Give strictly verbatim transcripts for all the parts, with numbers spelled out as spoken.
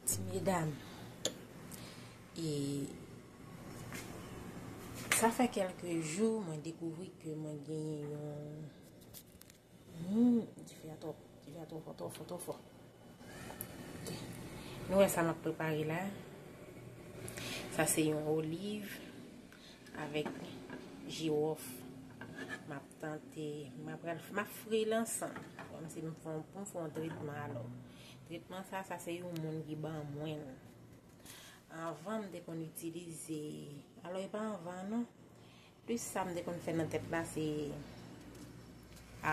Ti medam, e sa fè kèlke jou mwen dekouvri ke mwen genyen yon Hmm, dife a twò, dife a twò fò, twò fò, twò fò. Ok. Nou wè sa m ap prepare la. Sa se yon oliv avèk jiwòf. M ap tante, m ap pral, m ap fri l ansanm. Kòmsi m fè, pou m fè yon tretman alò. Tretman sa, sa se yon moun ki ban mwen l. Anvan m te konn itilize, alò e pa anvan non. Plis sa m te konn fè nan tèt la se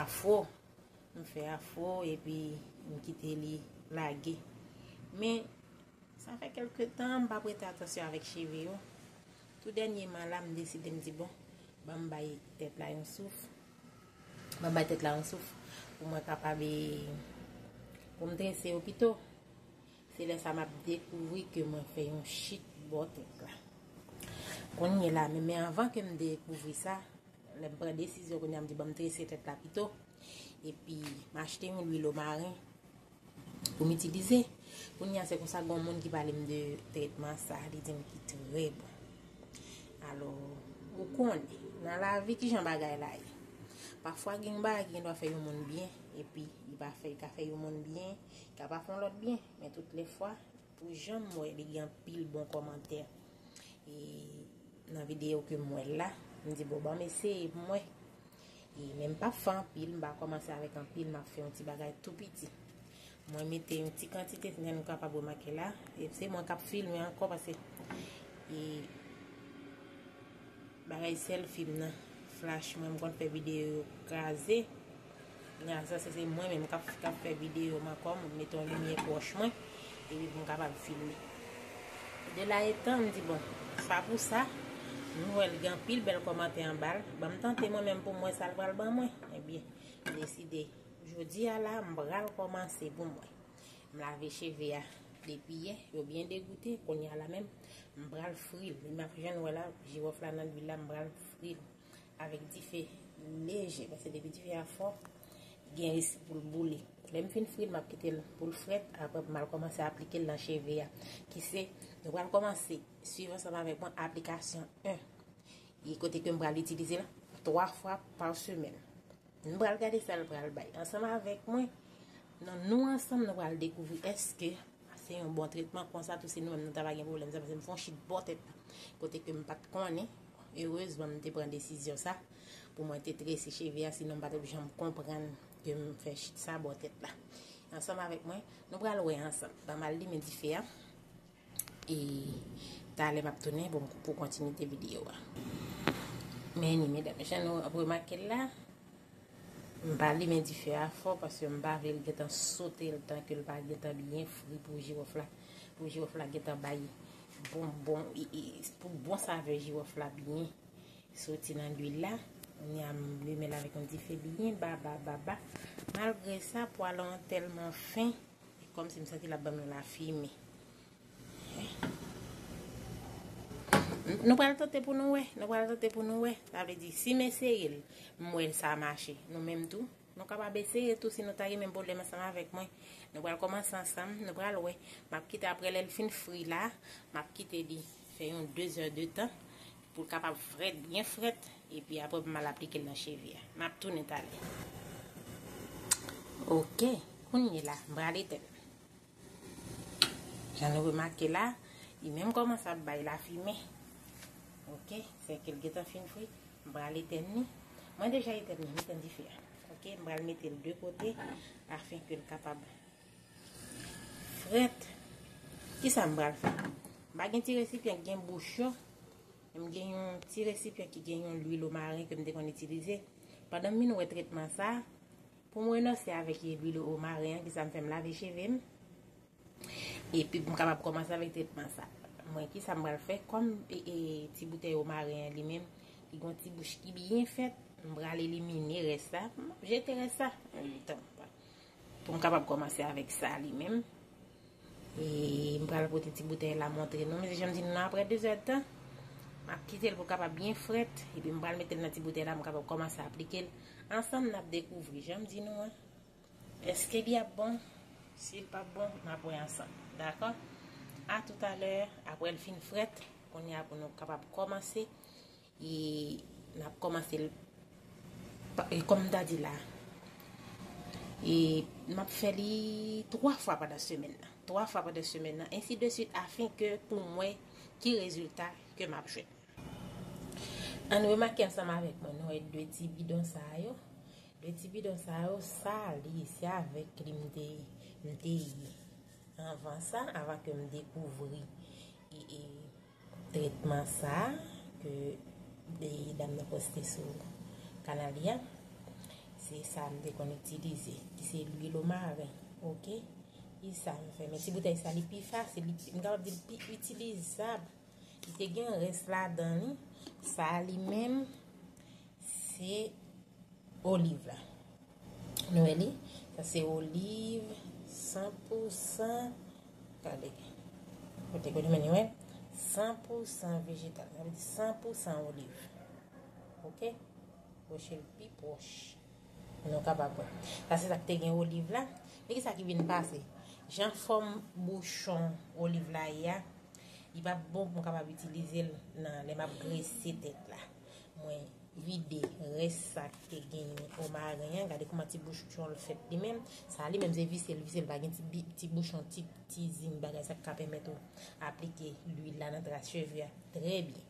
afro. M fè afro epi m kite li lage. Men sa fè kèlke tan m pa prete atansyon avèk cheve yo. Tou dènyeman la m deside m di bon, ban m bay tèt la yon souf. Ban m bay tèt la yon souf pou mwen kapab e, pou m trese yo pito. Se lè sa m ap dekouvri ke mwen fè yon chit bò tèt la. Kounye la, men, men anvan ke m dekouvri sa, lè m pran desizyon kounye a m di ban m trese tèt la pito. Epi m achte yon lwil omaren pou m itilize. Kounye a se konsa gen yon moun ki pale m de tretman sa, li di m ki trè bon. Alò, ou konnen, nan lavi kijan bagay la ye. Pafwa gen yon bagay ki gen dwa fè yon moun byen, epi li pa fè, li ka fè yon moun byen, li ka pa fè yon lòt byen, men tout lè fwa, pou jan m wè li gen anpil bon kòmantè. E nan videyo ke m wè l la, m di bon, ban m eseye pou m wè. E men m p ap fè anpil, m pa kòmanse avèk anpil, m ap fè yon ti bagay tou piti. Mwen mete yon ti kantite, jan nou kapab remake la. E se mwen k ap filme ankò paske e bagay sèl fim nan. Flash mwen, m konn fè videyo yo kraze. Kounye a sa se, se mwen menm k ap, k ap fè videyo m ankò, m mete yon limyè pwòch mwen, epi pou m kapab filme. De la etan, m di bon, sa pou sa, m wè l gen anpil bèl kòmantè anba l, ban m tante mwen menm pou m wè sa l pral ban mwen. Ebyen, m deside, jodi a la, m pral kòmanse pou m wè. M lave cheve a depi yè, yo byen degoute, kounye a la menm, m pral fri l. M ap, jan nou wè la, jiwòf la nan lwil la, m pral fri l avèk dife leje, paske depi dife a fò, gen risk pou l boule. Lè m fin fri l, m ap kite l pou l frèt, apre m al kòmanse aplike l nan cheve a, ki se, nou pral kòmanse swiv ansanm avèk mwen aplikasyon en, e kote ke m pral itilize l twa fwa pa semèn. Nou pral gade sa l pral bay. Ansanm avèk mwen, nan nou ansanm, nou pral dekouvri èske se yon bon tretman konsa tou, si nou menm nou ta pa gen pwoblèm sa, paske m fè yon chit bò tèt la. Kote ke m pa t konnen, erezman m te pran desizyon sa, pou mwen te trese cheve a, sinon m pa t ap janm konprann ke m fè chit sa bò tèt la. Ansanm avèk mwen, nou pral wè ansanm. Ban m al limen dife a. E talè m ap tounen pou, pou kontinite videyo a. Men ni, medam, jan nou ap remake l la, m pa limen dife a fò paske m pa vle l gentan sote l tan ke l pa gentan byen fri pou jiwòf la. Pou jiwòf la gentan bay bon, bon, e, e, pou bon savè jiwòf la byen soti nan lwil la. Kounye a m limen l avèk yon dife byen ba, ba, ba, ba. Malgre sa, pwa lan tèlman fen, e kòmsi m santi l ap ban m yon lafimen. Nou pral tante pou nou wè, nou pral tante pou nou wè. Sa vle di, si m eseye l, m wè sa mache, nou menm tou, nou kapab eseye tou si nou ta gen menm pwoblèm ansanm avèk mwen. Nou pral kòmanse ansanm, nou pral wè. M ap kite apre lè l fin fri la, m ap kite li fè yon de zè de tan pou l kapab frèt, byen frèt, epi apre pou m al aplike l nan cheve a. M ap tounen talè. Ok, kounye la, m pral etèn. Jan nou remake la, li menm kòmanse ap bay lafimen. Ok, sèke l gentan fin fri. M pral etèn li. Mwen deja etèn li, m etèn dife a. Ok, m pral mete l de kote, afin ke l kapab frèt. Kisa m pral fè? M pa gen ti resipyan ki gen bouch yo. M gen yon ti resipyan ki gen yon lwil omaren ke m te konn itilize. Pandan m vin wè tretman sa, pou m renonse avèk lwil omaren an, kisa m fè? M lave cheve m. Epi pou m kapab kòmanse avèk tretman sa. Mwen, kisa m pral fè? Kòm e, e, ti boutèy omaren an li menm, li gen yon ti bouch ki byen fèt, m pral elimine rès la. M ap jete rès la. Pou m kapab kòmanse avèk sa li menm. E m pral pote ti boutèy la montre nou. Men jan m di nou, apre de zè de tan, m ap kite l pou kapab byen frèt. Epi m pral mete l nan ti boutèy la, m kapab kòmanse aplike l. Ansanm, n ap dekouvri, jan m di nou an. Èske li ap bon? Si l p ap bon, n ap wè ansanm. Dakò? A toutalè, apre l fin frèt, kounye a pou nou kapab kòmanse. E n ap kòmanse l pa- e kòm m ta di la. E m ap fè li twa fwa pandan semèn nan. Twa fwa pandan semèn nan, ensi de swit, afen ke pou m wè ki rezilta ke m ap jwenn. Ann remake ansanm avèk mwen, nou wè de ti bidon sa yo. De ti bidon sa yo, sa li, se avèk li m te, m te ye anvan sa, anvan ke m dekouvri e, e, tretman sa ke de dam nan poste sou kanal li a. Se sa m te konn itilize, ki se lwil omaren, oke? E sa m fè. Men ti boutèy sa, li pi fasil, li pi, m kapab di l pi itilizab. Li te gen rès ladan li. Sa li menm, se oliv la. Nou wè li? Sa se oliv san pou san. Gade. Kote, kote men li, wè? San pou san vejetal. Sa vle di san pou san oliv. Oke? Pwoche l pi pwòch. Nou kapab wè. Sa se sa k te gen oliv la. Men ki sa ki vin pase? Jan fòm bouchon oliv la ye a, li p ap bon pou m kapab itilize l nan lè m ap grese tèt la. Mwen vide rès sa k te gen omaren an. Gade kòman ti bouchon l fèt li menm. Sa li menm se vise l, vise l pa gen ti, bi- ti bouchon, ti, ti zing bagay sa k ka pèmèt ou aplike lwil la nan tras cheve a trè byen.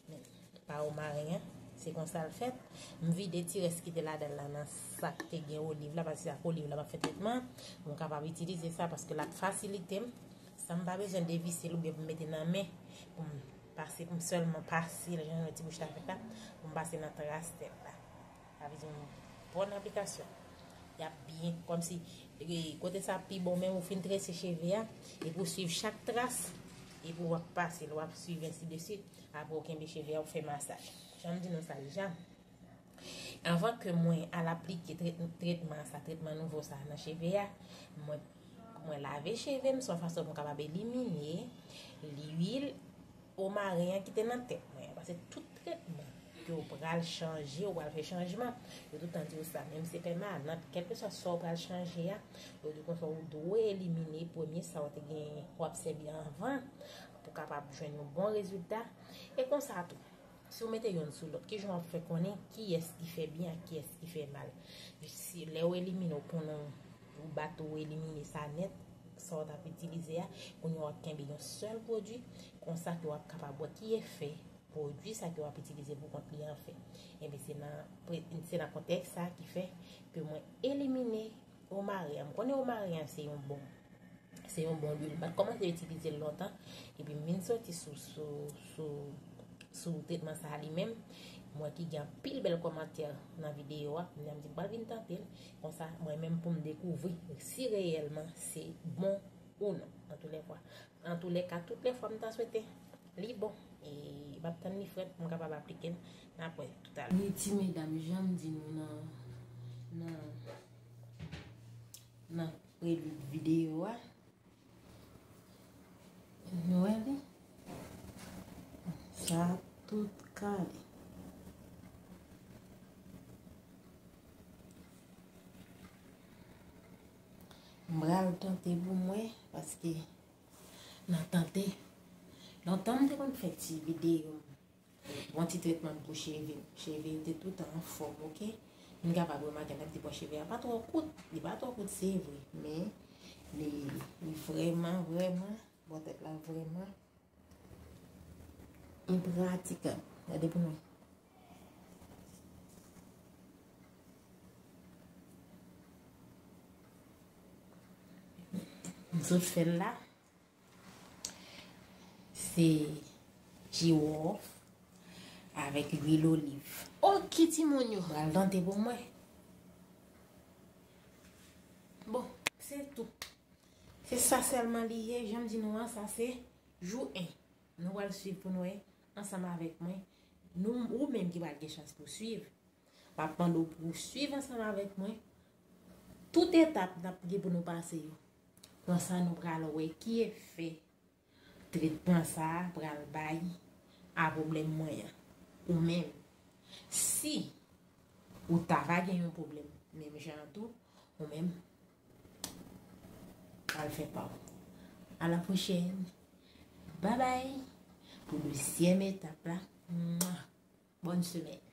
Men, pa omaren an, se konsa l fèt. M vide ti rès ki te ladan l la nan sa k te gen oliv la, paske se ak oliv la m ap fè tretman. Mwen kapab itilize sa paske l ap fasilite m, san m pa bezwen devise l oubyen pou m mete nan men, pou m pase, pou m sèlman pase l, jan nou wè ti bouch la fèt la, pou m pase nan tras tèt la. Sa vle di yon bòn aplikasyon. Y ap byen, kòmsi, e, kote sa pi bon, men ou fin trese cheve a, epi ou swiv chak tras, epi w ap pase l, w ap swiv, ensi de swit. Apre ou kenbe cheve a, ou fè masaj. Jan m di nou sa deja, anvan ke mwen al aplike tret- tretman sa, tretman nouvo sa nan cheve a, mwen, mwen lave cheve m se yon fason pou m kapab elimine lwil omaren an ki te nan tèt mwen an. Paske tout tretman ke w pral chanje, w pral fè chanjman, yo tout tan di w sa, menm se pèmanan, kèlkeswa sa w pral chanje a, yo di w konsa ou dwe elimine premye sa w te genyen, w ap sèvi anvan, pou w kapab jwenn yon bon rezilta. E konsa tou, si w mete yonn sou lòt, kijan w ap fè konnen kiyès ki fè byen ak kiyès ki fè mal? Si lè w elimine, w pran yon, ou bat ou elimine sa nèt, sa w t ap itilize a, kounye a w ap kenbe yon sèl pwodui, konsa ke w ap kapab wè ki efè pwodui sa ke w ap itilize pou kont li an fè. Ebyen, se nan, pre- se nan kontèks sa ki fè ke mwen elimine omaren an. M konnen omaren an se yon bon, se yon bon lwil. M pa t kòmanse itilize l lontan. Epi m vin soti sou, sou, sou, sou tretman sa a li menm. M wè ki gen anpil bèl kòmantè nan videyo a. Kounye a m di m pral vin tante l. Konsa, mwen menm pou m dekouvri si reyèlman se bon ou non. Antoulèfwa, antoulèka, tout lè fwa m ta swete li bon. E m ap tann li frèt pou m kapab aplike l. N ap wè toutalè. Ni ti medam, jan m di nou nan, nan, nan prelude videyo a. Nou wè li? Sa tout kale. M pral tante pou mwen, paske nan tante, lontan m te konn fè ti videyo, yon ti tretman pou cheve m. Cheve yo te tout anfòm, oke? M kapab remake, n ap di, bon, cheve a pa twò kout, li pa twò kout, se vre, men li, li vrèman, vrèman, bò tèt la vrèman enpratikab. Gade pou nou. M sot fè l la. Se jiwòf avèk lwil oliv. Oke, timoun yo. Pral tante pou mwen. Bon, se tou. Se sa sèlman li ye, jan m di nou an, sa se jou en. Nou pral swiv pou nou wè ansanm avèk mwen. Nou, ou menm ki pral gen chans pou swiv. M ap mande w pou w swiv ansanm avèk mwen tout etap n ap gen pou nou pase yo. Konsa nou pral wè ki efè tretman sa a pral bay a pwoblèm mwen an. Ou menm, si ou ta va gen yon pwoblèm menm jan an tou, ou menm, al fè pa w. A la pwochèn. Babay. Pou dezyèm etap la. Mwah. Bòn semèn.